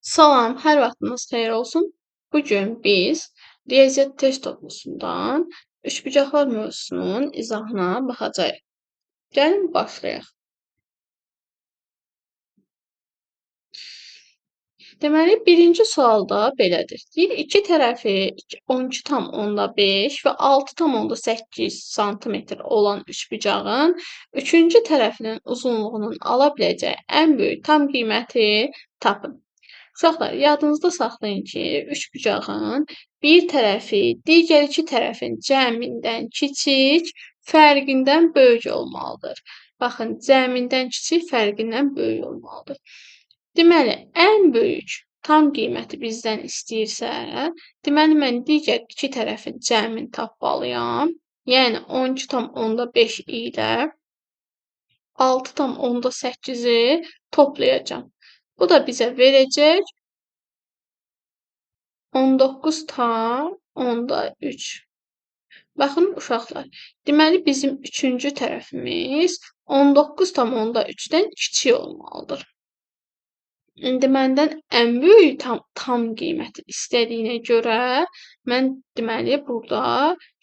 Salam, hər vaxtınız xeyir olsun. Bu gün biz riyaziyyat test toplusundan üçbucaqlar mövzusunun izahına baxacağıq. Gəlin başlayaq. Deməli, birinci sualda belədir. Deyir, iki tərəfi 12,5 və 6,8 sm olan üçbucağın üçüncü tərəfinin uzunluğunun ala biləcəyi ən böyük tam qiyməti tapın. Uşaqlar, yadınızda saxlayın ki, üçbucağın bir tərəfi digər iki tərəfin cəmindən kiçik, fərqindən böyük olmalıdır. Baxın, cəmindən kiçik, fərqindən böyük olmalıdır. Deməli, ən böyük tam qiyməti bizdən istəyirsə, deməli, mən digər iki tərəfin cəmini tapmalıyam. Yəni, 12,5 ilə 6,8-i toplayacağam. Bu da bizə verəcək 19,3. Baxın, uşaqlar, deməli, bizim üçüncü tərəfimiz 19,3-dən kiçik olmalıdır. İndi məndən ən böyük tam qiyməti istədiyinə görə mən deməli burada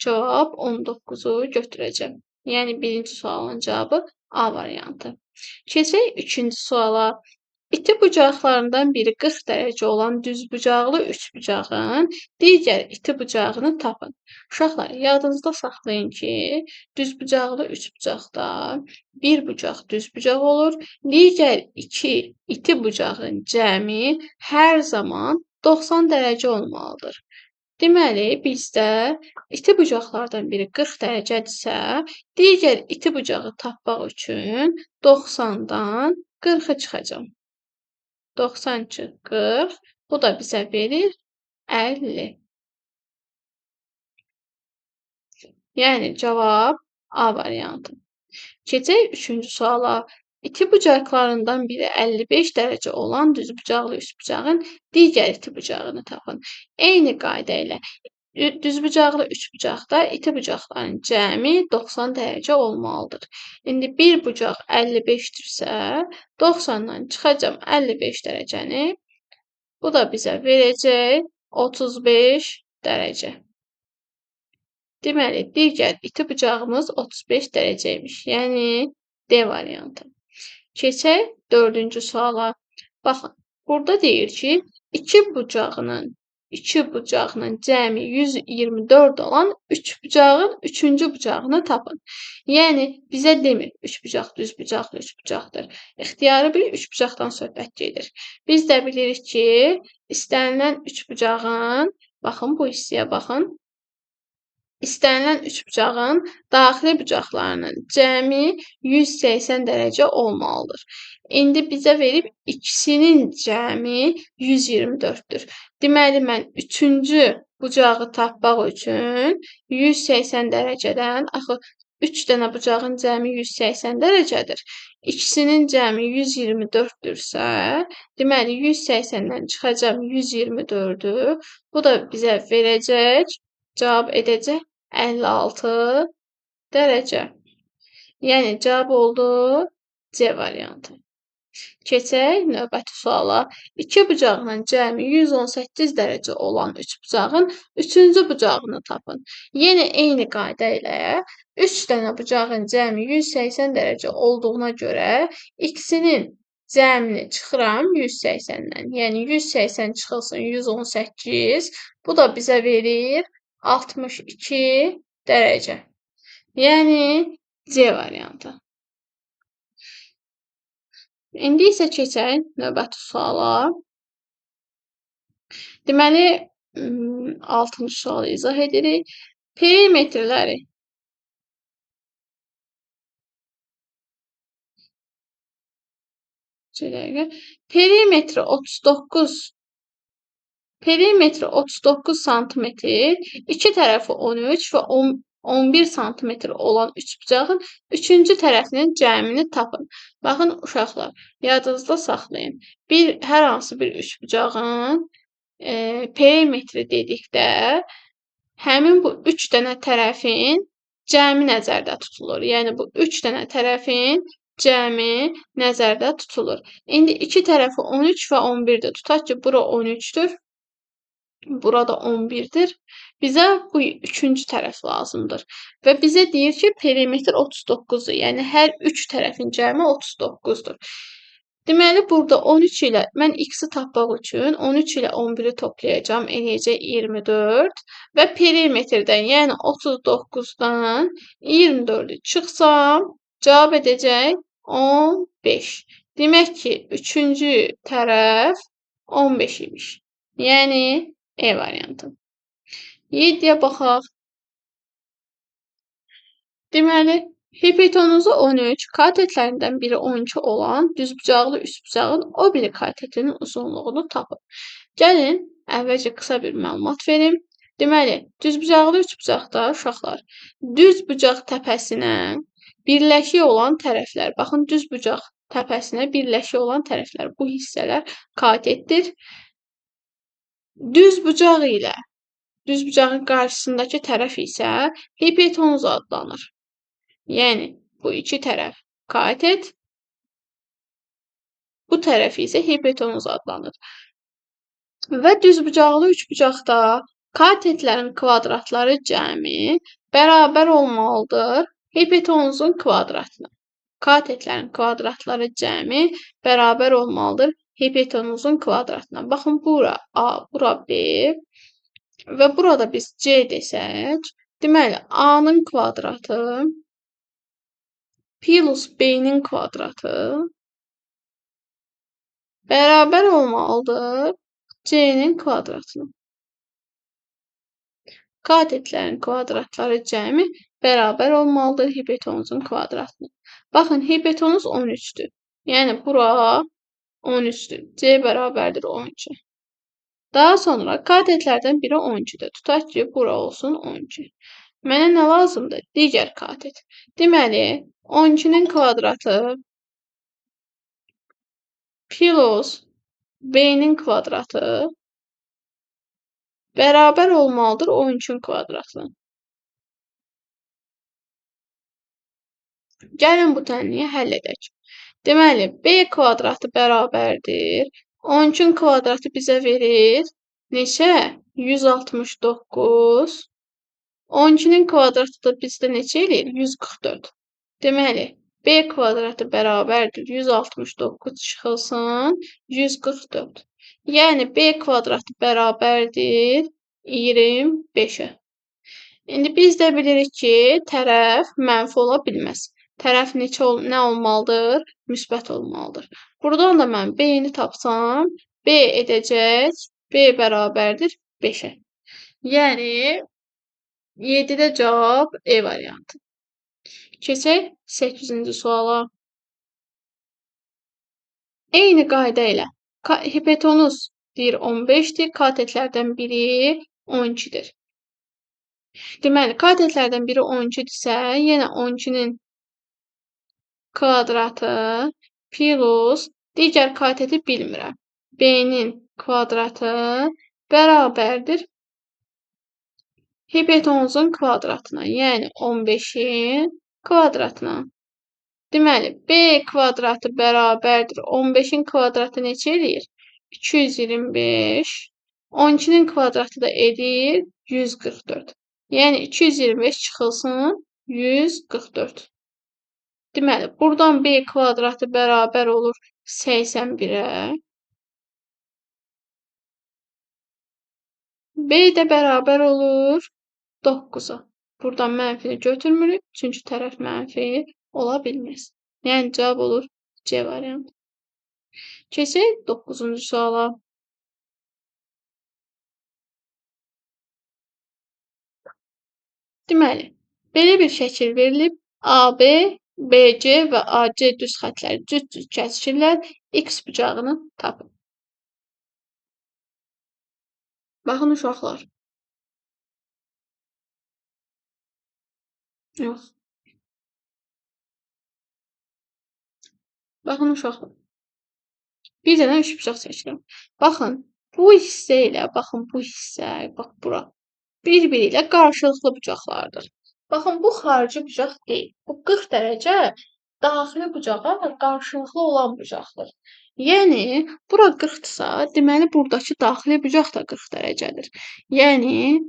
cavab 19-u götürəcəm. Yəni, birinci sualın cavabı A variantı. Keçək ikinci suala. İti bucaqlarından biri 40 dərəcə olan düzbucaqlı üçbucağın digər iti bucağını tapın. Uşaqlar, yadınızda saxlayın ki, düzbucaqlı üçbucaqda bir bucaq düzbucaq olur, digər iki iti bucağın cəmi hər zaman 90 dərəcə olmalıdır. Deməli, bizdə iti bucaqlardan biri 40 dərəcədirsə, digər iti bucağı tapmaq üçün 90-dan 40-ı çıxacam. 90 çıx 40, bu da bizə verir 50. Yəni, cavab A variantı. Keçək üçüncü suala. İti bucaqlarından biri 55 dərəcə olan düzbucaqlı üçbucağın digər iti bucağını tapın. Eyni qayda ilə düzbucaqlı üçbucaqda iti bucaqların cəmi 90 dərəcə olmalıdır. İndi bir bucaq 55-dirsə, 90-dan çıxacam 55 dərəcəni. Bu da bizə verəcək 35 dərəcə. Deməli, digər iti bucağımız 35 dərəcəymiş. Yəni, D variantı. Keçək dördüncü suala. Baxın, burada deyir ki, iki bucağının cəmi 124 olan üçbucağın üçüncü bucağını tapın. Yəni, bizə demir, üçbucaq düzbucaqlı üçbucaqdır. İxtiyari bir üçbucaqdan söhbət gedir. Biz də bilirik ki, istənilən üçbucağın, baxın, bu hissəyə baxın, İstənilən üçbucağın daxili bucaqlarının cəmi 180 dərəcə olmalıdır. İndi bizə verib ikisinin cəmi 124-dür. Deməli, mən üçüncü bucağı tapmaq üçün 180 dərəcədən, axı 3 dənə bucağın cəmi 180 dərəcədir. İkisinin cəmi 124-dürsə, deməli, 180-dən çıxacam 124-ü. Bu da bizə verəcək, cavab edəcək 56 dərəcə. Yəni, cavab oldu C variantı. Keçək növbəti suala. İki bucağının cəmi 118 dərəcə olan üçbucağın üçüncü bucağını tapın. Yenə eyni qayda ilə 3 dənə bucağın cəmi 180 dərəcə olduğuna görə ikisinin cəmini çıxıram 180-dən. Yəni, 180 çıxılsın 118. Bu da bizə verir 62 dərəcə. Yəni, C variantı. İndi isə keçək növbəti suala. Deməli, 6-cı sualı izah edirik. Perimetrləri. Perimetri 39. Perimetri 39 santimetr, iki tərəfi 13 və 11 santimetr olan üçbucağın üçüncü tərəfinin cəmini tapın. Baxın, uşaqlar, yadınızda saxlayın. Hər hansı bir üçbucağın perimetri dedikdə, həmin bu üç dənə tərəfin cəmi nəzərdə tutulur. Yəni, bu üç dənə tərəfin cəmi nəzərdə tutulur. İndi iki tərəfi 13 və 11-dir. Tutaq ki, bura 13-dür. Burada 11-dir. Bizə bu üçüncü tərəf lazımdır. Və bizə deyir ki, perimetr 39-dur. Yəni, hər üç tərəfin cəmi 39-dur. Deməli, burada 13 ilə mən x-i tapmaq üçün 13 ilə 11-i toplayacağam, eləyəcək 24 və perimetrdən, yəni 39-dan 24-ü çıxsam, cavab edəcək 15. Demək ki, üçüncü tərəf 15 imiş. Yəni, E variantı. 7-yə baxaq. Deməli, hipotenuzu 13, katetlərindən biri 12 olan düzbucaqlı üçbucağın o biri katetinin uzunluğunu tapın. Gəlin, əvvəlcə qısa bir məlumat verim. Deməli, düzbucaqlı üçbucaqda uşaqlar, düzbucaq təpəsinə birləşik olan tərəflər, baxın, düzbucaq təpəsinə birləşik olan tərəflər, bu hissələr katetdir. Düzbucaq ilə düzbucağın qarşısındakı tərəf isə hipotenuz adlanır. Yəni, bu iki tərəf katet, bu tərəf isə hipotenuz adlanır. Və düzbucaqlı üçbucaqda katetlərin kvadratları cəmi bərabər olmalıdır hipotenuzun kvadratına. Katetlərin kvadratları cəmi bərabər olmalıdır hipotenuzun kvadratına. Baxın, bura A, bura B və burada biz C desək, deməli, A-nın kvadratı plus B-nin kvadratı bərabər olmalıdır C-nin kvadratına. Katetlərin kvadratları cəmi bərabər olmalıdır hipotenuzun kvadratına. Baxın, hipotenuz 13-dür. Yəni, bura 13-dür. C bərabərdir 12. Daha sonra katetlərdən biri 12-dir. Tutaq ki, bura olsun 12. Mənə nə lazımdır? Digər katet. Deməli, 12-nin kvadratı plus B-nin kvadratı bərabər olmalıdır 13-ün kvadratına. Gəlin bu tənliyi həll edək. Deməli, B kvadratı bərabərdir. 13-ün kvadratı bizə verir neçə? 169. 12-nin kvadratı da bizdə neçə eləyir? 144. Deməli, B kvadratı bərabərdir 169 çıxılsın 144. Yəni, B kvadratı bərabərdir 25-ə. İndi biz də bilirik ki, tərəf mənfi ola bilməz. Tərəf neçə nə olmalıdır? Müsbət olmalıdır. Buradan da mən B-ni tapsam, B edəcək, B bərabərdir 5-ə. Yəni, 7-də cavab E variantı. Keçək 8-ci suala. Eyni qayda ilə hipotenuz deyir 15-dir, katetlərdən biri 12-dir. Deməli, katetlərdən biri 12-dirsə, yenə 12-nin kvadratı plus digər kateti bilmirəm. B-nin kvadratı bərabərdir hipotenuzun kvadratına, yəni 15-in kvadratına. Deməli, B kvadratı bərabərdir 15-in kvadratı neçə eləyir? 225. 12-nin kvadratı da edir 144. Yəni, 225 çıxılsın 144. Deməli, buradan B kvadratı bərabər olur 81-ə. B də bərabər olur 9-a. Buradan mənfini götürmürük, çünki tərəf mənfi ola bilməz. Yəni, cavab olur C variantı. Keçək 9-cu suala. Deməli, belə bir şəkil verilib. AB, BC və AC düz xətləri cüt-cüt kəsişirlər. X bucağını tapın. Baxın, uşaqlar. Yox. Baxın, uşaqlar. Bir dənə üçbucaq çəkirəm. Baxın, bu hissə ilə, baxın, bu hissə, bax, bura. Bir-biri ilə qarşılıqlı bucaqlardır. Baxın, bu xarici bucaq deyil. Bu 40 dərəcə, Daxili bucağa qarşılıqlı olan bucaqdır. Yəni, bura 40-dırsa, deməli, buradakı daxili bucaq da 40 dərəcədir. Yəni,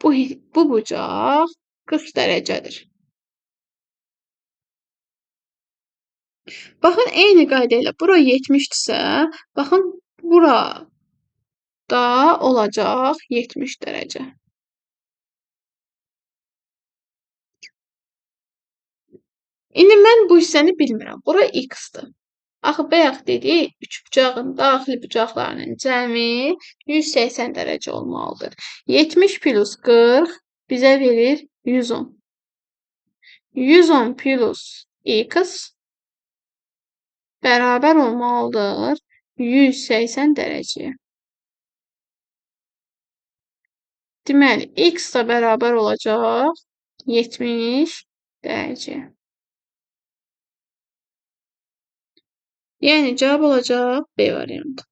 bu bucaq 40 dərəcədir. Baxın, eyni qayda ilə bura 70-dirsə, baxın, bura da olacaq 70 dərəcə. İndi mən bu hissəni bilmirəm. Bura x-dir. Axı, bayaq dedik, üçbucağın daxili bucaqlarının cəmi 180 dərəcə olmalıdır. 70 plus 40 bizə verir 110. 110 plus x bərabər olmalıdır 180 dərəcəyə. Deməli, x da bərabər olacaq 70 dərəcəyə. Yəni, cavab olacaq B variantı.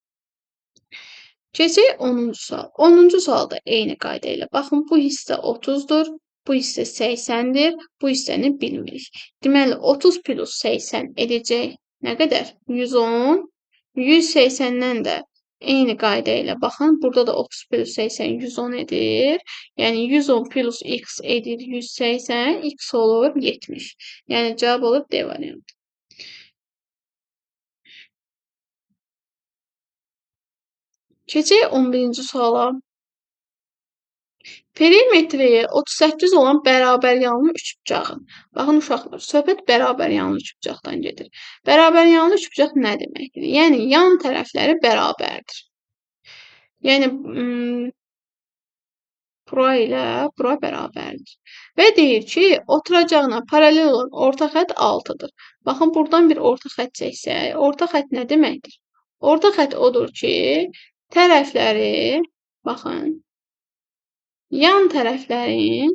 Keçək 10-cu sual. 10-cu sualda eyni qayda ilə. Baxın, bu hissə 30-dur, bu hissə 80-dir, bu hissəni bilmirik. Deməli, 30 plus 80 edəcək nə qədər? 110. 180-dən də eyni qayda ilə. Baxın, burada da 30 plus 80 110 edir. Yəni, 110 plus x edir 180, x olur 70. Yəni, cavab olur D variantı. Keçək 11-ci suala. Perimetri 38 olan bərabəryanlı üçbucağın. Baxın uşaqlar, söhbət bərabəryanlı üçbucaqdan gedir. Bərabəryanlı üçbucaq nə deməkdir? Yəni, yan tərəfləri bərabərdir. Yəni, bura ilə bura bərabərdir. Və deyir ki, oturacağına paralel olan orta xətt 6-dır. Baxın, buradan bir orta xətt çəksək, orta xətt nə deməkdir? Orta xətt odur ki, tərəfləri, baxın, yan tərəflərin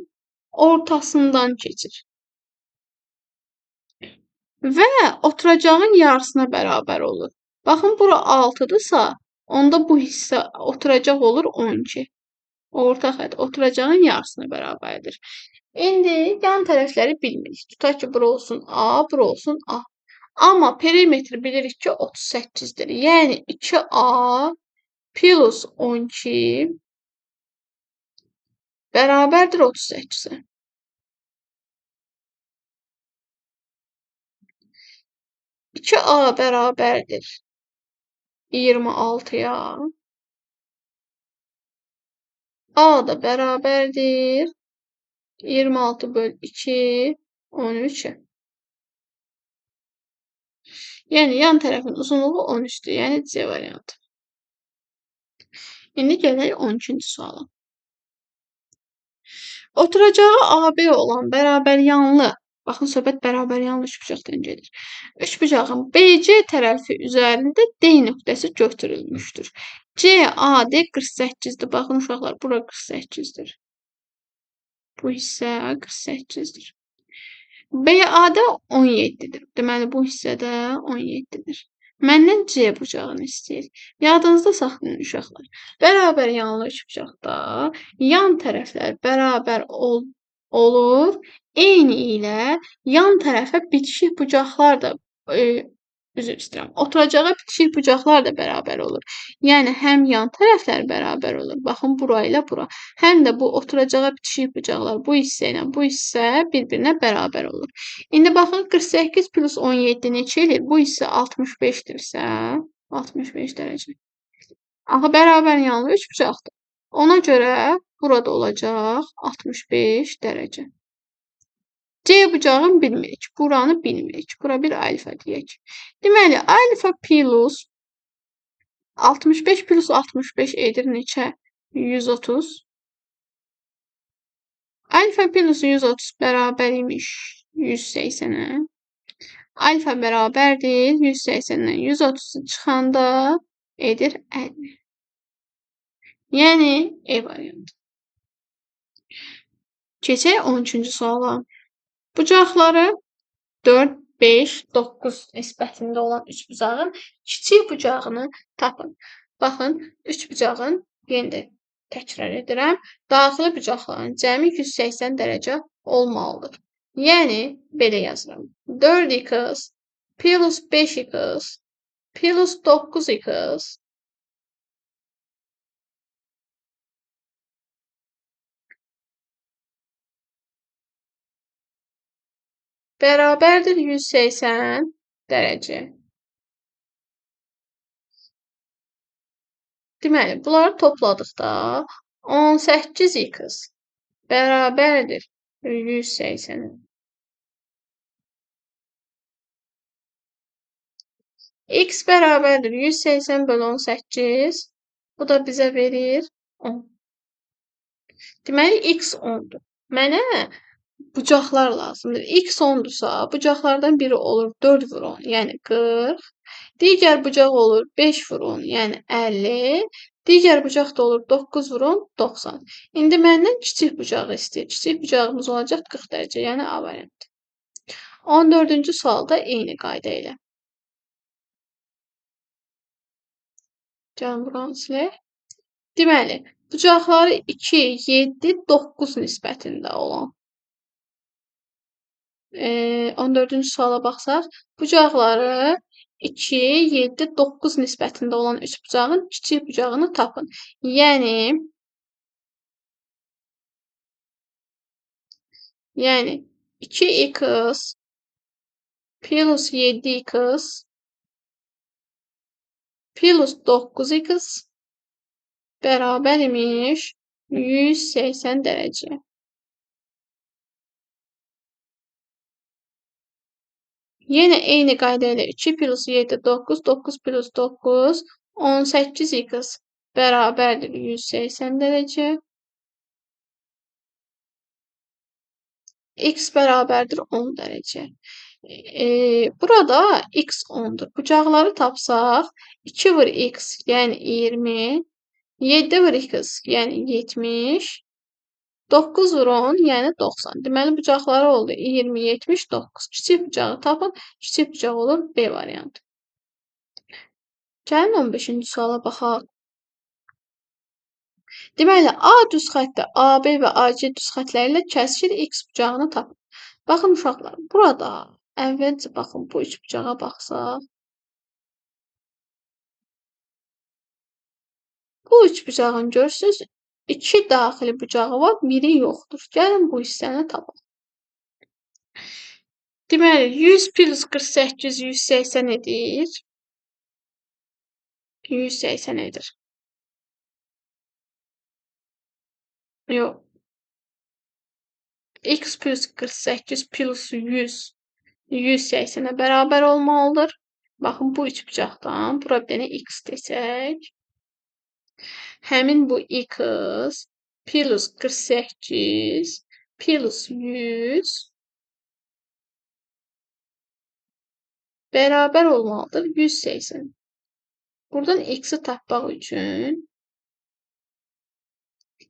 ortasından keçir. Və oturacağın yarısına bərabər olur. Baxın, bura 6-dırsa, onda bu hissə oturacaq olur 12. Orta xətt oturacağın yarısına bərabərdir. İndi yan tərəfləri bilmirik. Tutaq ki, bura olsun A, bura olsun A. Amma perimetri bilirik ki, 38-dir. Yəni 2A plus 12 bərabərdir 38-ə. 2A bərabərdir 26-ya. A da bərabərdir 26 böl 2, 13-ə. Yəni, yan tərəfin uzunluğu 13-dür. Yəni, C variantı. İndi gələk 12-ci suala. Oturacağı AB olan bərabəryanlı, baxın, söhbət bərabəryanlı üçbucaqdan gedir. Üçbucağın BC tərəfi üzərində D nöqtəsi götürülmüşdür. CAD 48-dir. Baxın, uşaqlar, bura 48-dir. Bu hissə 48-dir. BAD 17-dir. Deməli, bu hissə də 17-dir. Məndən C bucağını istəyir. Yadınızda saxlayın uşaqlar. Bərabəryanlı üçbucaqda yan tərəflər bərabər olur. Eyni ilə yan tərəfə bitişik bucaqlar da, üzr istəyirəm, oturacağa bitişik bucaqlar da bərabər olur. Yəni, həm yan tərəflər bərabər olur. Baxın, bura ilə bura. Həm də bu oturacağa bitişik bucaqlar bu hissə ilə bu hissə bir-birinə bərabər olur. İndi baxın, 48 plus 17 neçə eləyir? Bu hissə 65-dirsə, 65 dərəcə. Axı, bərabər yanlı üçbucaqdır. Ona görə burada olacaq 65 dərəcə. C bucağını bilmirik. Buranı bilmirik. Bura bir alfa deyək. Deməli, alfa plus 65 plus 65 edir neçə? 130. Alfa plus 130 bərabər imiş 180-ə. Alfa bərabərdir 180-dən 130-u çıxanda edir 50. Yəni, E variantı. Keçək 13-cü suala. Bucaqları 4, 5, 9 nisbətində olan üçbucağın kiçik bucağını tapın. Baxın, üçbucağın, yenə də təkrar edirəm, daxili bucaqların cəmi 180 dərəcə olmalıdır. Yəni, belə yazıram. 4x plus 5x plus 9x bərabərdir 180 dərəcə. Deməli, bunları topladıqda 18x bərabərdir 180. X bərabərdir 180 bölü 18. Bu da bizə verir 10. Deməli, x 10-dur. Mənə bucaqlar lazımdır. X 10-dursa, bucaqlardan biri olur 4 vur 10, yəni 40. Digər bucaq olur 5 vur 10, yəni 50. Digər bucaq da olur 9 vur 10, 90. İndi məndən kiçik bucağı istəyir. Kiçik bucağımız olacaq 40 dərəcə, yəni A variantı. 14-cü sualda eyni qayda ilə. Gəlin buranı silək. Deməli, bucaqları 2, 7, 9 nisbətində olan 14-cü suala baxsaq, bucaqları 2, 7, 9 nisbətində olan üçbucağın kiçik bucağını tapın. Yəni 2x plus 7x plus 9x bərabər imiş 180 dərəcə. Yenə eyni qayda ilə 2 plus 7, 9, 9 plus 9, 18x bərabərdir 180 dərəcə. X bərabərdir 10 dərəcə. Burada x 10-dur. Bucaqları tapsaq, 2 vur x, yəni 20, 7 vur x, yəni 70, 9 vur 10, yəni 90. Deməli, bucaqları oldu 20, 70, 9. Kiçik bucağı tapın. Kiçik bucaq olur B variantı. Gəlin 15-ci suala baxaq. Deməli, A düz xətti AB və AC düz xəttləri ilə kəsişir, X bucağını tapın. Baxın uşaqlar, burada əvvəlcə baxın bu üç bucağa baxsaq. Bu üç bucağın görürsünüz, 2 daxili bucağı var, biri yoxdur. Gəlin bu hissəni tapaq. Deməli, 100 plus 48 180 edir. 180 edir. Yox. X plus 48 plus 100 180-ə bərabər olmalıdır. Baxın, bu üç bucaqdan bura bir dənə x desək. Həmin bu x plus 48 plus 100 bərabər olmalıdır 180. Buradan x-i tapmaq üçün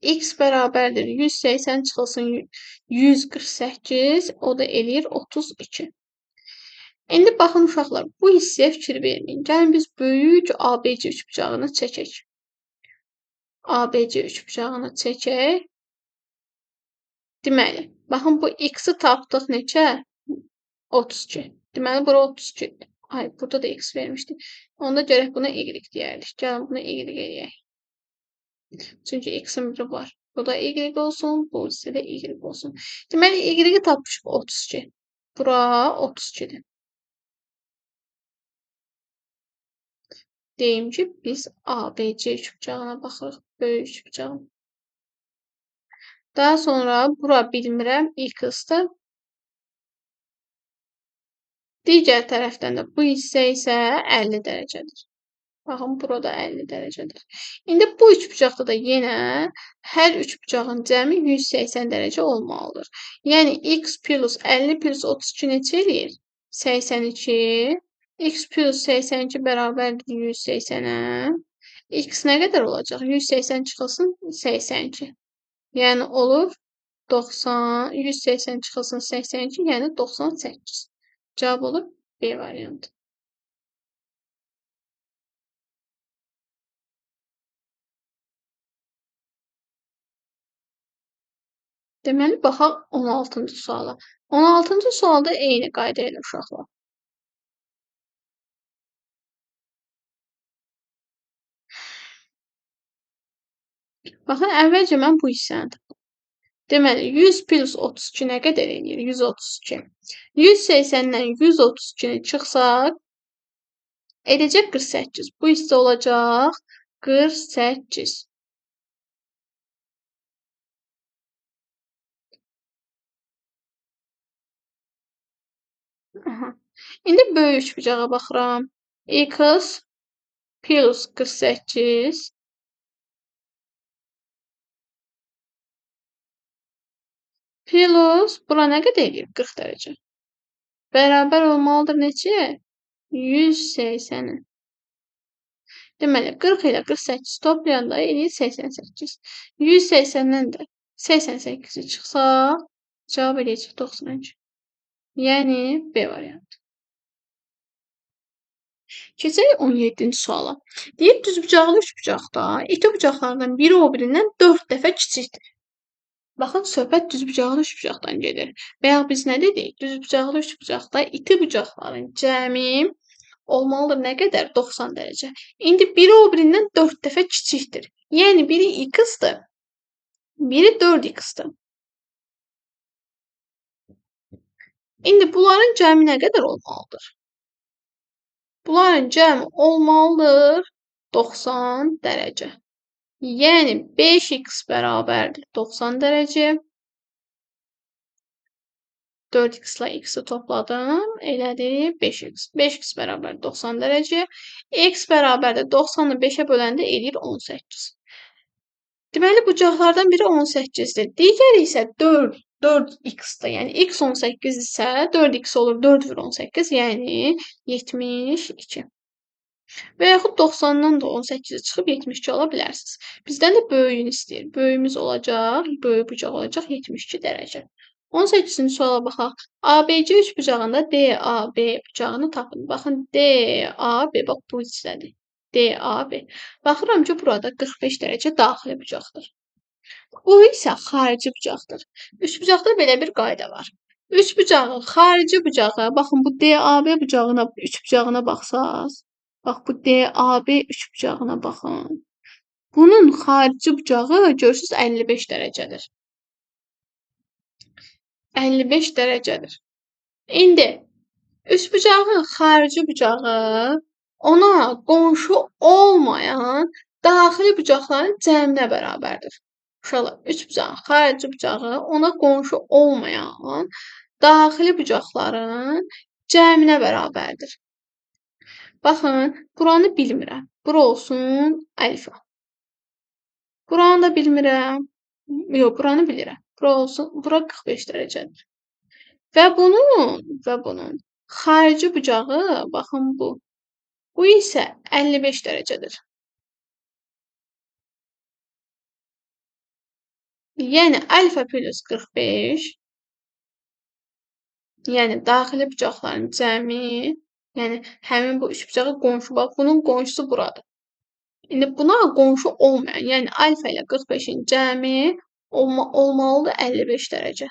x bərabərdir 180 çıxılsın 148, o da eləyir 32. İndi baxın uşaqlar, bu hissəyə fikir verməyin. Gəlin biz böyük ABC üçbucağını çəkək. ABC üçbucağını çəkək. Deməli, baxın bu x-i tapdıq neçə? 32. Deməli, bura 32. Ay, burada da x vermişdik. Onda gərək buna y deyərdik. Gəlin buna y eləyək. Çünki x-in biri var. Bu da y olsun, bu hissə də y olsun. Deməli, y-i tapmışıq 32. Bura 32-dir. Deyim ki, biz ABC üçbucağına baxırıq. Böyük üçbucağına. Daha sonra bura bilmirəm, x-dir. Digər tərəfdən də bu hissə isə 50 dərəcədir. Baxın, burada 50 dərəcədir. İndi bu üçbucaqda da yenə hər üçbucağın cəmi 180 dərəcə olmalıdır. Yəni, x plus 50 plus 32 neçə eləyir? 82. X plus 82 bərabərdir 180-ə. X nə qədər olacaq? 180 çıxılsın 82. Yəni, olur 90, 180 çıxılsın 82, yəni 98. Cavab olur B variantı. Deməli, baxaq 16-cı suala. 16-cı sualda eyni qayda ilə uşaqlar. Baxın, əvvəlcə mən bu hissəni tapım. Deməli, 100 plus 32 nə qədər eləyir? 132. 180-dən 132-ni çıxsaq, edəcək 48. Bu hissə olacaq 48. Aha. İndi böyük bucağa baxıram. X plus 48 plus, bura nə qədər eləyir? 40 dərəcə. Bərabər olmalıdır neçəyə? 180-ə. Deməli, 40 ilə 48 toplayanda eləyir 88. 180-dən də 88-i çıxsaq, cavab eləyəcək 92. Yəni, B variantı. Keçək 17-ci suala. Deyir, düzbucaqlı üçbucaqda iti bucaqlardan biri o birindən 4 dəfə kiçikdir. Baxın, söhbət düzbucaqlı üçbucaqdan gedir. Bayaq biz nə dedik? Düzbucaqlı üçbucaqda iti bucaqların cəmi olmalıdır nə qədər? 90 dərəcə. İndi biri o birindən 4 dəfə kiçikdir. Yəni, biri x-dir, biri 4x-dir. İndi bunların cəmi nə qədər olmalıdır? Bunların cəmi olmalıdır 90 dərəcə. Yəni 5x bərabərdir 90 dərəcə. 4x ilə x-i topladım. Elədi 5x. 5x bərabər 90 dərəcə. X bərabərdir 90-ı 5-ə böləndə eləyir 18. Deməli, bucaqlardan biri 18-dir. Digəri isə 4x-dir. Yəni, x 18 isə 4x olur 4 vur 18, yəni 72. Və yaxud 90-dan da 18-i çıxıb 72 ala bilərsiniz. Bizdən də böyüyünü istəyir. Böyüyümüz olacaq, böyük bucaq olacaq 72 dərəcə. 18-ci suala baxaq. ABC üçbucağında DAB bucağını tapın. Baxın, DAB, bax bu hissədir. DAB. Baxıram ki, burada 45 dərəcə daxili bucaqdır. Bu isə xarici bucaqdır. Üçbucaqda belə bir qayda var. Üçbucağın xarici bucağı, baxın bu DAB bucağına, üçbucağına baxsaz, bax bu DAB üçbucağına baxın. Bunun xarici bucağı görürsünüz 55 dərəcədir. 55 dərəcədir. İndi üçbucağın xarici bucağı ona qonşu olmayan daxili bucaqların cəminə bərabərdir. Uşaqlar, üçbucağın xarici bucağı ona qonşu olmayan daxili bucaqların cəminə bərabərdir. Baxın, buranı bilmirəm. Bura olsun alfa. Buranı da bilmirəm. Yox, buranı bilirəm. Bura olsun, bura 45 dərəcədir. Və bunun xarici bucağı, baxın bu. Bu isə 55 dərəcədir. Yəni, alfa plus 45, yəni daxili bucaqların cəmi, yəni həmin bu üçbucağa qonşu, bax, bunun qonşusu buradır. İndi buna qonşu olmayan, yəni alfa ilə 45-in cəmi olmalıdır 55 dərəcə.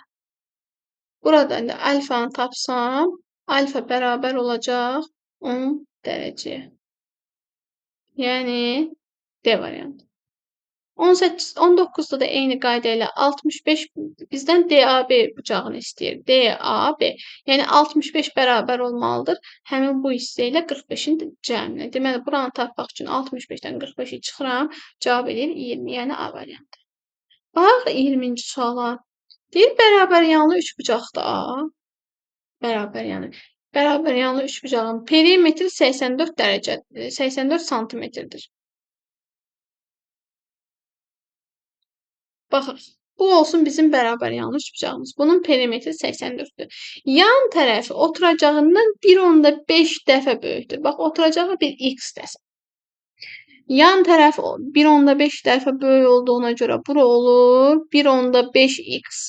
Burada indi alfanı tapsam, alfa bərabər olacaq 10 dərəcəyə. Yəni, D variantı. 19-da da eyni qayda ilə 65 bizdən DAB bucağını istəyir. DAB. Yəni 65 bərabər olmalıdır. Həmin bu hissə ilə 45-in cəminə. Deməli, buranı tapmaq üçün 65-dən 45-i çıxıram. Cavab edir 20, yəni A variantı. Bax, 20-ci suala. Deyir, bərabər yanlı üçbucaqda A. Bərabər yanlı. Bərabər yanlı üçbucağın perimetri 84 dərəcə, 84 santimetrdir. Baxın, bu olsun bizim bərabər yanlı üçbucağımız. Bunun perimetri 84-dür. Yan tərəfi oturacağından 1,5 dəfə böyükdür. Bax, oturacağı bir x dəsə. Yan tərəf 1,5 dəfə böyük olduğuna görə bura olur 1,5x.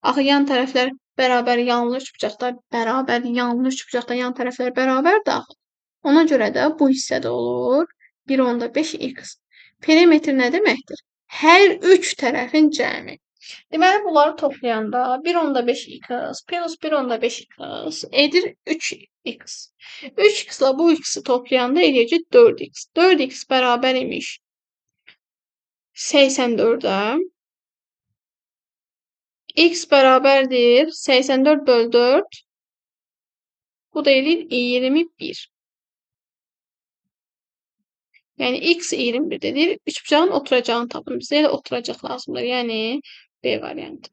Axı, yan tərəflər bərabər yanlı üçbucaqda, bərabər yanlı üçbucaqda yan tərəflər bərabərdir axı. Ona görə də bu hissədə olur 1,5x. Perimetr nə deməkdir? Hər üç tərəfin cəmi. Deməli, bunları toplayanda 1,5x plus 1,5x edir 3x. 3x ilə bu x-i toplayanda eləyəcək 4x. 4x bərabər imiş 84-ə. X bərabərdir 84 böl 4. Bu da eləyir 21. Yəni x 21 dedir. Üçbucağın oturacağını tapın. Bizə elə oturacaq lazımdır. Yəni B variantı.